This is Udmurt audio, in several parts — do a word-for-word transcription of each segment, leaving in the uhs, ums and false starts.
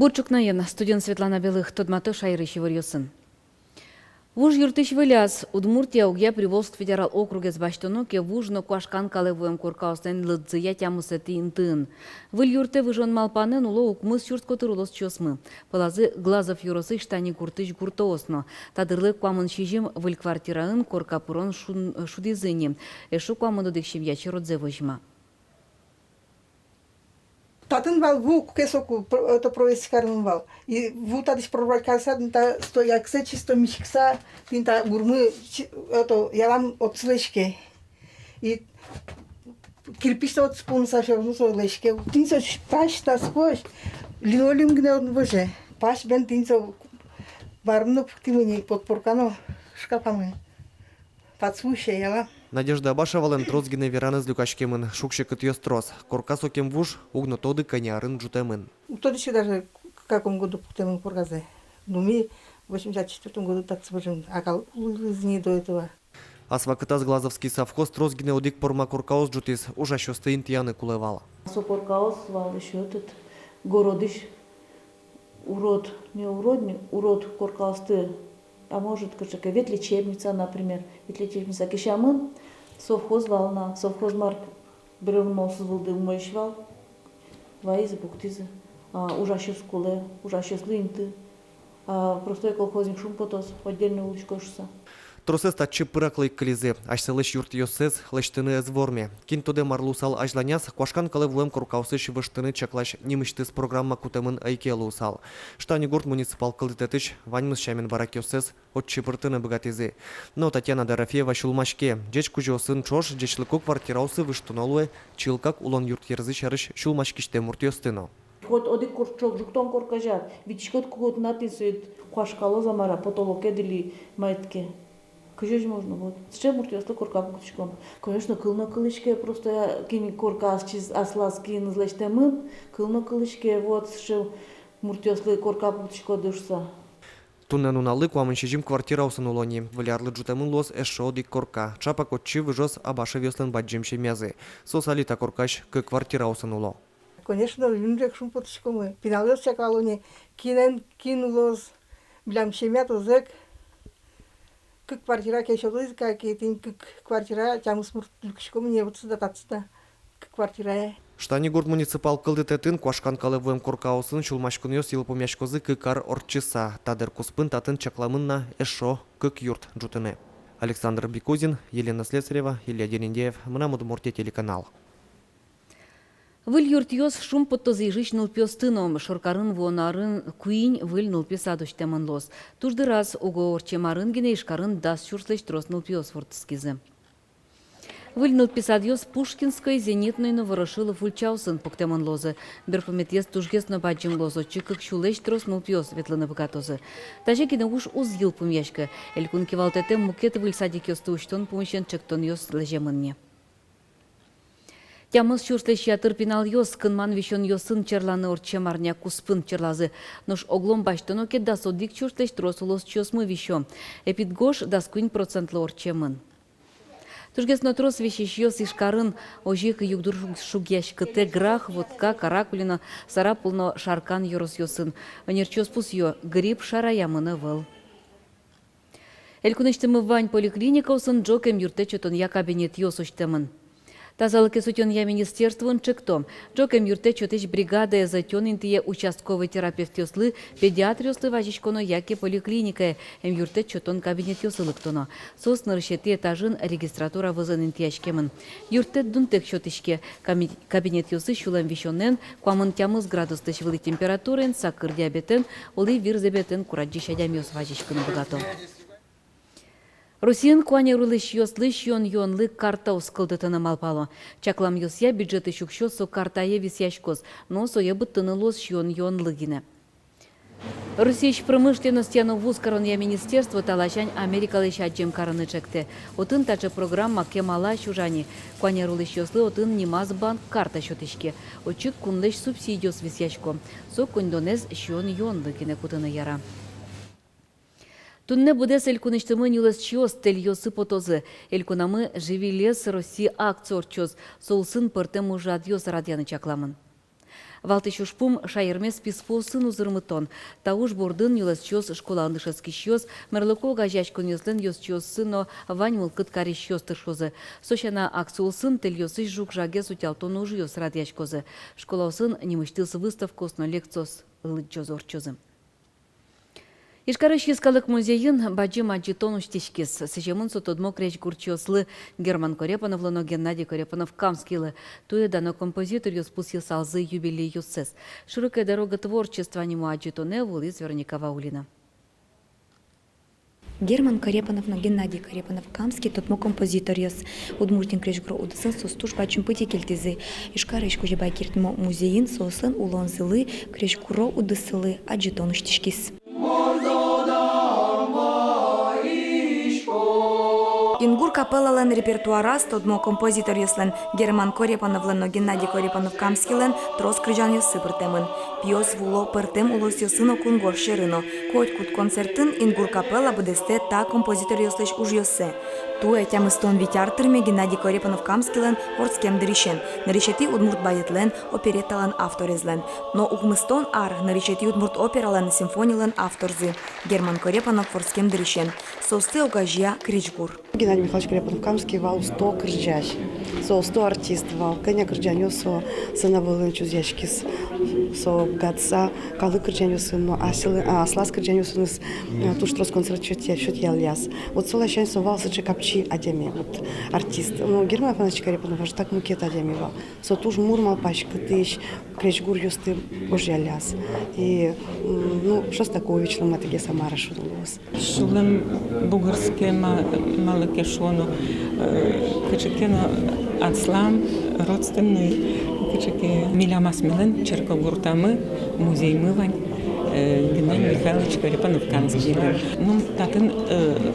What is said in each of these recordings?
Бур ӵукнаен! Студиын Светлана Белых. Тодмато шаерысь иворъёсын. Вуж юртысь выльяз. Удмуртия огъя Приволжск федерал округез басьтоно ке, вуж но куашкан калэ вуэм коркаослэн лыдзыя тямысэтӥ интыын. Выль юртэ выжон малпанэн уло укмыс сюрс котыр улосчиосмы. Пӧлазы Глазов ёросысь Штани гуртысь гуртоос но. Та дырлы куамын сизьым выль квартираын корка пырон шун-, шудӥзы ини. Эшшо куамын одӥг семья черодзэ возьма. Татын вал ву, куке соку про-, это провести карыны вал. И ву татысь прорвать карыса, тӥни та стояксэ чисто миськыса, тӥни та гурмы чи-, это ялан отчы лэзиське. И кирпич-то отчы пуныса, всё равно со лэзиське. Тӥни со пась таскозь, линолеум гинэ отын возе. Пась бен тӥни со, варыны но пуктӥмы ни, подпорка но, шкапамы. Подсуще яла. Надежда Абашевалэн трос гинэ веранэз люкаськемын, шуг-секытъёс трос. Корка сокем вуж, уг но тоды, кӧня арын ӝутэмын. Уг тодӥськы даже, в каком году пуктэмын корказэ. Ну, ми восемьдесят четвёртом году татчы выжим, а калык улӥз ни до этого. Ас вакытаз Глазовский совхоз трос гинэ одӥг порма коркаос ӝутӥз, ужасьёсты интыяны кулэ вал. Со коркаос вал ещё этот, городысь урод, не урод, не урод коркаосты, а может, кыӵе ке ветлечебница, например, ветлечебница кесямын, совхоз вал на, совхоз мар, бревноосыз вылды умойысь вал, вайизы, пуктӥзы, а, ужасьёс кулэ, ужасьёслы инты, а, простой колхозник шумпотоз, отдельно улӥсько шуыса. Тросэз татчы пыраклы ик кылизы, асьсэлэсь юртъёссэс лэсьтыны ӧз вормы. Кин тодэ, мар луысал азьланяз, куашкан калэ вуэм коркаосысь выжтыны чаклась нимысьтыз программа кутэмын ӧй ке луысал. Штани гурт муниципал кылдытэтысь ваньмыз сямен баракъёссэс отчы пыртыны быгатӥзы. Но Татьяна Дорофеева сюлмаське, ӟеч кузёосын ӵош ӟечлыко квартираосы выжтоно луэ чылкак улон юртъерзы сярысь сюлмаськисьтэм муртъёсты но. Хоть одӥг курчок ӝуктон корказяд, витиськод ку, куд на тӥни со ик куашкалоз-а, мар-а, потолокед или маид ке. Кызьы ж можно, вот. Сыӵе муртъёслы корка пуктӥськом. Конечно, кыл но кылӥське, просто кин корка асьсэз, аслаз киныз лэсьтэмын, кыл но кылӥське, вот, сыӵе муртъёслы корка пуктӥськоды шуыса. Туннэ нуналлы куамын сизьым квартираосын уло ни. Выль арлы ӝутэмын луоз эшшо одӥг корка. Ӵапак отчы выжоз Абашевъёслэн бадӟым семьязы. Соос али та коркась кык квартираосын уло. Конечно, озьы ик шумпотӥськомы. Пиналъёс чаклало ни, кинэн кин улоз, милям семья-то зӧк. Кык квартира ке сётозы ке, тӥни кык квартира, тямыс мурт люкиськом ни, вот сюда, татчы-то. Кык квартирае. Штани гурт муниципал кылдытэтын куашкан калэ вуэм коркаосын сюлмаськонъёс йылпумъяськозы кык ар ортчыса. Та дыр куспын татын чакламын на эшшо кык юрт ӝутыны. Александр Бекузин, Елена Слесарева, Илья Дерендяев, «Мынам Удмуртие» телеканал. Выль юртъёс шумпоттозы Ижысь нылпиосты но. Шоркарын вуоно арын куинь выль нылпи сад усьтэмын луоз. Туж дыраз, уго ортчем арын гинэ Ижкарын дас сюрслэсь трос нылпиос вордскизы. Выль нылпи садъёс Пушкинской, Зенитной но Ворошилов ульчаосын пуктэмын луозы. Берпуметӥез тужгес но бадӟым луоз, отчы кык сюлэсь трос нылпиос ветлыны быгатозы. Тазьы гинэ уж уз йылпумъяськы. Элькун кивалтэтэм мукет выль садикъёсты усьтон пумысен ӵектонъёс лэземын ни. Тямыс сюрслэсь ятыр пиналъёс кынман висёнъёсын черланы ортчем арня куспын черлазы. Нош оглом басьтоно ке, дас одӥг сюрслэсь трос улосчиосмы висё. Эпидгож дас куинь процентлы ортчемын. Тужгес но трос висисьёс Ижкарын, озьы ик югдур шуг-, шугъяськытэ Грах, Вотка, Каракулино, Сарапул но Шаркан ёросъёсын. Ӧнерчиос пусъё: грипп шараямын ӧвӧл. Элькунысьтымы вань поликлиникаосын ӝог эмъюрттэт сётонъя кабинетъёс усьтэмын. Тазалыкез утёнъя министерствоын ӵекто: ӝог эмъюрттэт сётӥсь бригадаез ӧтён интые участковый терапевтъёслы, педиатръёслы вазиськоно яке поликлиникае эмъюрттэт сётон кабинетъёсы лыктоно. Соос нырысетӥ этажын регистратура вӧзын интыяськемын. Юрттэт дунтэк сётӥське. Ками-, кабинетъёсы сюлэм висёнэн, куамын тямыс градуслэсь вылӥ температураен, сакыр диабетэн, улӥ вирзэбетэн курадӟись адямиос вазиськыны быгато. Россиын куанер улӥсьёслы сиён-юонлы картаос кылдытыны малпало. Чакламъёсъя, бюджетысь уксё со картае висъяськоз, но сое быдтыны луоз сиён-юонлы гинэ. Россиысь промышленностья но вузкаронъя министерство та ласянь Америкалэсь адӟем карыны ӵектэ. Отын таӵе программа кемалась ужа ни. Куанер улӥсьёслы отын нимаз банк карта сётӥське. Отчы кунлэсь субсидиос висъясько. Со коньдонэз сиён-юонлы гинэ кутыны яра. Туннэ быдэс элькунысьтымы нюлэсчиос тэльёсы потозы. Элькунамы «Живи лес России» акция ортчоз. Со улсын пӧртэм ужрадъёс радъяны чакламын. Валтӥсь ужпум — шаермес писпуосын узырмытон. Та уж бордын нюлэсчиос, школаын дышетскисьёс, мерлыко огазеяськонъёслэн ёзчиоссы но вань мылкыд карисьёс тыршозы. Со сяна, акциосын тэльёсысь жуг-жагез утялтон ужъёс радъяськозы. Школаосын нимысьтыз выставкаос но лекциос лыдӟозы, ортчозы. Ижкарысь йӧскалык музейын бадӟым адӟытон усьтӥськиз. Сӥземын со тодмо крезьгурчиослы Герман Корепановлы но Геннадий Корепанов-Камскийлы. Туэ дано композиторъёс пусйысалзы юбилейёссэс. «Широкая дорога творчества» нимо адӟытонэ вуылӥз Вероника Ваулина. Герман Корепанов но Геннадий Корепанов-Камский тодмо композиторъёс. Удмуртиын крезьгуро удысын соос туж бадӟым пытьы кельтӥзы. Ижкарысь Кузебай Герд нимо музейын соослэн улонзылы, крезьгуро удыссылы адӟытон усьтӥськиз. Ингур капеллалэн репертуараз тодмо композиторъёслэн Герман Корепановлэн но Геннадий Корепанов-Камскийлэн трос кырӟанъёссы пыртэмын. Пиос вуо пӧртэм улосъёсы но, кунгож сьӧры но. Котькуд концертын ингур капелла быдэстэ та композиторъёслэсь ужъёссэ. Туэ, тямыстон вить ар тырме Геннадий Корепанов-Камскийлэн вордскем дырысен, нырысетӥ удмурт балетлэн, оперетталэн авторезлэн, но укмыстон ар нырысетӥ удмурт опералэн, симфонилэн авторзы Герман Корепанов вордскем дырысен. Соосты огазея крезьгур. Геннадий Михайлович Корепанов-Камский вал усто кырӟась. Со усто артист вал. Кӧня кырӟанъёс со сцена вылын чузъяськиз. Со быгатыса калык кырӟанъёсын но, асьсэлы-, а, аслаз кырӟанъёсыныз, а, туж трос концерт сётъя-, сётъялляз. Вот со ласянь со вал сыӵе капчи адями, вот, артист. Ну, Герман Афанасьевич Корепанов озьы так мукет адями вал. Со туж мур малпаськытӥсь, крезьгуръёсты гожъяляз. И, м, ну, Шостаковичлы матыгес-а, мар-а шуоно луоз. Сюлэм бугырске ма-, малы ке шуоно, э, кыӵе ке но аслам, родственный, кыӵе ке. Милям асьмелэн черкогуртамы музеймы вань, э, Геннадий Михайлович Корепанов-Камскийлэн. Ну, татын, э,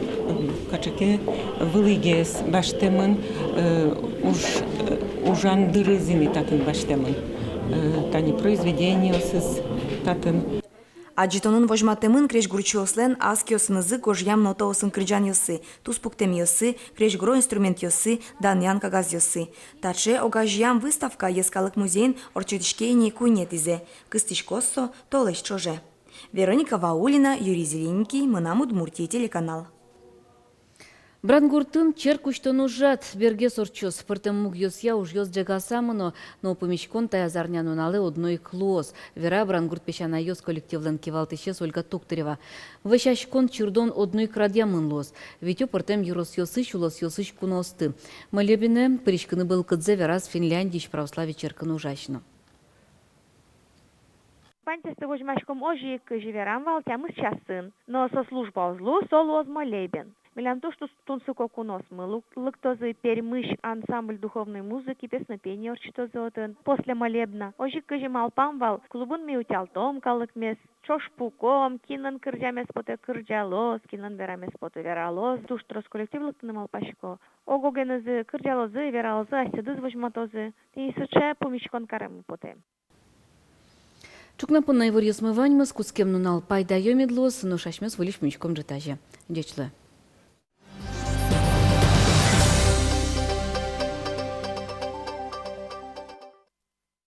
кыӵе ке вылӥгес басьтэмын, э, уж-, э, ужан дырыз ини татын басьтэмын. Э, тани произведениосыз татын. Адӟытонын возьматэмын крезьгурчиослэн ас киосынызы гожъям нотаосын кырӟанъёссы, туспуктэмъёссы, крезьгуро инструментъёссы, данъян кагазъёссы. Таӵе огазеям выставка Йӧскалык музейын ортчытӥське ини куинетӥзэ. Кыстӥськоз со толэзь ӵоже. Вероника Ваулина, Юрий Зелененький, «Мынам Удмуртие» телеканал. Брангуртын черк усьтон ужрад бергес ортчоз. Пӧртэм мугъёсъя ужъёс ӝегаса мыно, но пумиськон таяз арнянуналэ одно ик луоз, вера Брангурт песянайёс коллективлэн кивалтӥсез Ольга Туктырева. Вӧсяськон, чирдон одно ик радъямын луоз. Витё пӧртэм ёросъёсысь, улосъёсысь куноосты. Молебенэ пыриськыны мылкыдзэ вераз Финляндиысь православие черкын ужась но. Паньтосты возьмаськом озьы ик, кызьы верам вал, тямыс часын. Но со служба уз лу, со луоз молебен. Милям туж тус-, тунсыко куноосмы лу-, лыктозы Пермысь ансамбль духовной музыки, песнопение ортчытозы отын после молебна. Озьы ик, кызьы малпам вал, клубын ми утялтом калыкмес, ӵош пуком, кинлэн кырӟамез потэ — кырӟалоз, кинлэн верамез потэ — вералоз. Туж трос коллектив лыктыны малпасько. Ог-огенызы кырӟалозы, вералозы, асьсэдыз возьматозы. Тӥни сыӵе пумиськон кареммы потэ. Ӵукна понна иворъёсмы ваньмыз. Кутскем нунал пайдаё мед луоз, нош асьмеос выльысь пумиськом ӝытазе. Ӟеч луэ.